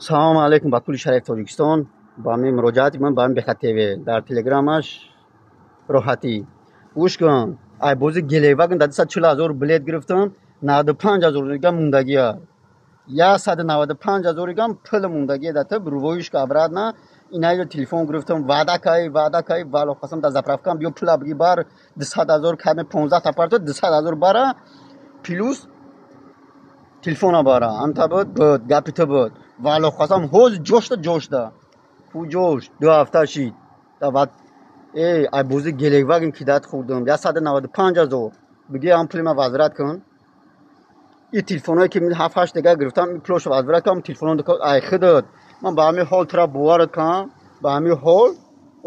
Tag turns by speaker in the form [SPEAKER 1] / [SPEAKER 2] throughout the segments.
[SPEAKER 1] Салому алейкум ба кулли шариф Тоҷикистон. Ба ҳамин муроҷиати ман ба ҳамин Беха ТВ дар телеграмаш роҳатӣ. Гӯш кун, ай бози Гелевагн дар 240 ҳазор билет гирифтам, 95 ҳазор дигам мондагия. 195 ҳазор дигам пул мондагия дар тиб рувоишка обратно. Инаиро телефон гирифтам, ваъда кай, ваъда кай, вало қасам дар заправкам биё пула биги бар 200 ҳазор кадме 15 та парто 200 ҳазор бара плюс телефона бара. Амта буд, буд, гапи ту буд. Вало қасам ҳоз ҷошта ҷошта. Ку ҷош, 2 ҳафта шид. Дават эй, ай бози Гелевагн кидат хӯрдам, 195 ҳазор. Биги ҳам пули ма возврат кун. И телефоное ки 7-8 дега гирифтам, и пулошо возврат кунам, телефоно ай худат. Ман ба ҳамин ҳол тура боварат кунам, ба ҳамин ҳол,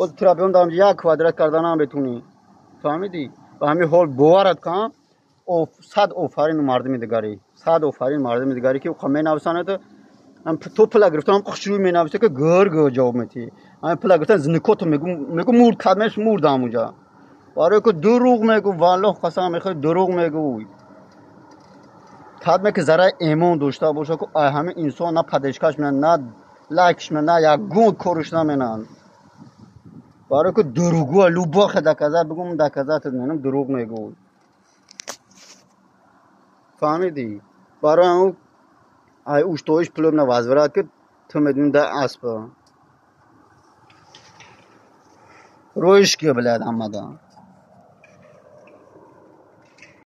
[SPEAKER 1] оз тура биём дар як квадрат кардан ҳам бетунӣ. Фаҳмидӣ? Ба ҳамин ҳол боварат кунам, сад офарин мардуми дигарӣ. Сад офарин мардуми дигарӣ ки ӯ менависанад. Ам то пула гирифтам, хушрӯй менависа ки гӯр гӯр ҷавоб метӣ. Ам пула гирифтам, зинкото мегу, мегу мурд кадмеш мурд ҳамуҷа. Барои ки дурӯғ мегу, валлоҳ қасам мехоҳӣ дурӯғ мегӯй. Кадме ки зараи эмон дошта боша ку ай ҳамин инсон на падешкаш менан, на лайкш менан, на ягон корш наменан. Барои ки дурӯғгӯ любохе доказат бигум, доказат менам дурӯғ мегӯй. Фаҳмидӣ? Барои ҳамун ай уштоиш пулобна возврат ки ту медунӣ да аспа. Роиш ки блядь ҳамада.